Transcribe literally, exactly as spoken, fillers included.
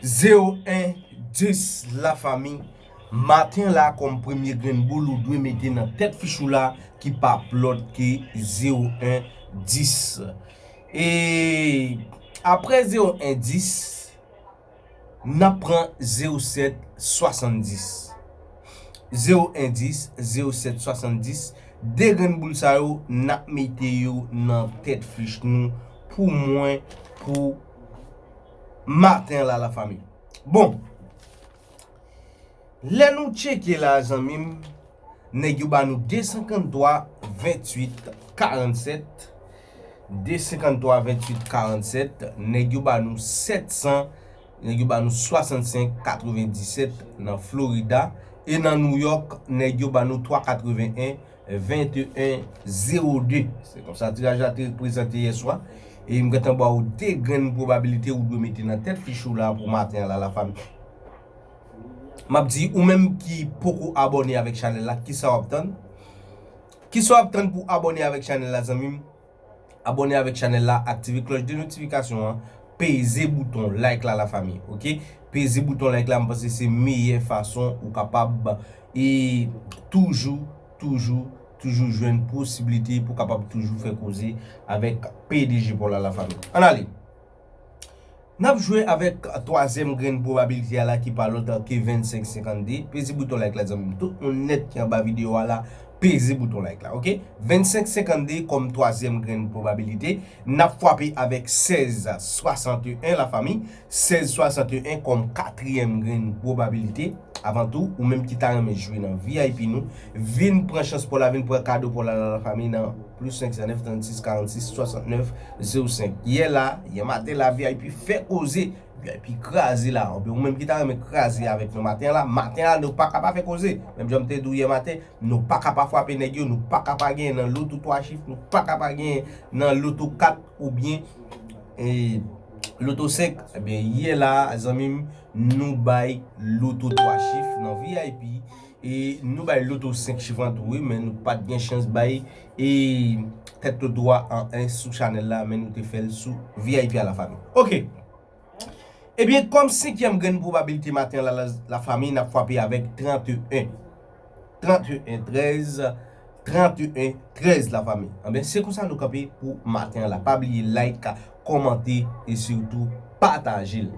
Zewo en dis, lafanmi. Maten la, kòm premye grenn boul ou dwe mete nan tèt fich ou la, ki pa p lòt ke zewo en dis. E apre zewo en dis, n ap pran zewo sèt swasanndis. Zewo en dis, zewo sèt swasanndis. De grenn boul sa yo, n ap mete yo nan tèt fich nou pou mwen, pou maten la, lafanmi. Bon, lè nou tcheke la, zanmi m, nèg yo ba nou de san kanntwa, venntuit, karannsèt. De san kanntwa, venntuit, karannsèt. Nèg yo ba nou sèt san, nèg yo ba nou swasannsenk, katrevendisèt nan Florida. E nan New York, nèg yo ba nou twa katreven en, venteyen, zewo de. Se konsa tiraj la te prezante yè swa. E m gentan ba w de grenn pwobabilite ou dwe mete nan tèt fich ou la pou maten an la, lafanmi. M ap di, ou menm ki poko abòne avèk chanèl la, kisa w ap tann? Kisa w ap tann pou abòne avèk chanèl la, zanmi m? Abòne avèk chanèl la, aktive klòch de notifikasyon an, peze bouton like la, lafanmi, oke? Peze bouton like la, m panse se meyè fason ou kapab e toujou, toujou, toujou jwenn posiblite pou kapab toujou fè koze avèk P D G Paul la, lafanmi. Ann ale. N ap jwe avèk twazyèm grenn pwobabilite a la ki pa lòt ke vennsenk senkannde. Peze bouton like la, zanmi m. Tout moun nèt ki anba videyo a la, peze bouton like la, oke? Vennsenk senkannde kòm twazyèm grenn pwobabilite. N ap fwape avèk sèz swasanteyen, lafanmi. Sèz swasanteyen kòm katriyèm grenn pwobabilite. Avan tou, ou menm ki ta renmen jwe nan V I P nou, vin pran chans pa w la, vin pran kado pa w la, lafanmi, nan plis senk san nèf, trannsis, karannsis, swasantnèf, zewo senk. Yè la, yè maten la, V I P fè koze, V I P kraze la. Oubyen ou menm ki ta renmen kraze avèk nou maten la, maten la, nou pa ka pa fè koze. Menm jan m te di w yè maten, nou pa ka pa fwape nèg yo, nou pa ka pa genyen nan loto twa chif, nou pa ka pa genyen nan loto kat oubyen, e, loto senk. Ebyen, yè la, zanmi m, nou bay loto twa chif nan V I P. E nou bay loto senk chif an tou, wi, men nou pa t gen chans bay, e, tèt loto a an en sou chanèl la, men nou te fè l sou V I P a, lafanmi. Oke. Ebyen, kòm senkyèm grenn pwobabilite maten la, la, lafanmi, n ap fwape avèk tranteyen. Tranteyen trèz, tranteyen trèz, lafanmi. Anben, se konsa nou kanpe pou maten an la. Pa bliye like, kòmante e sitou pataje l.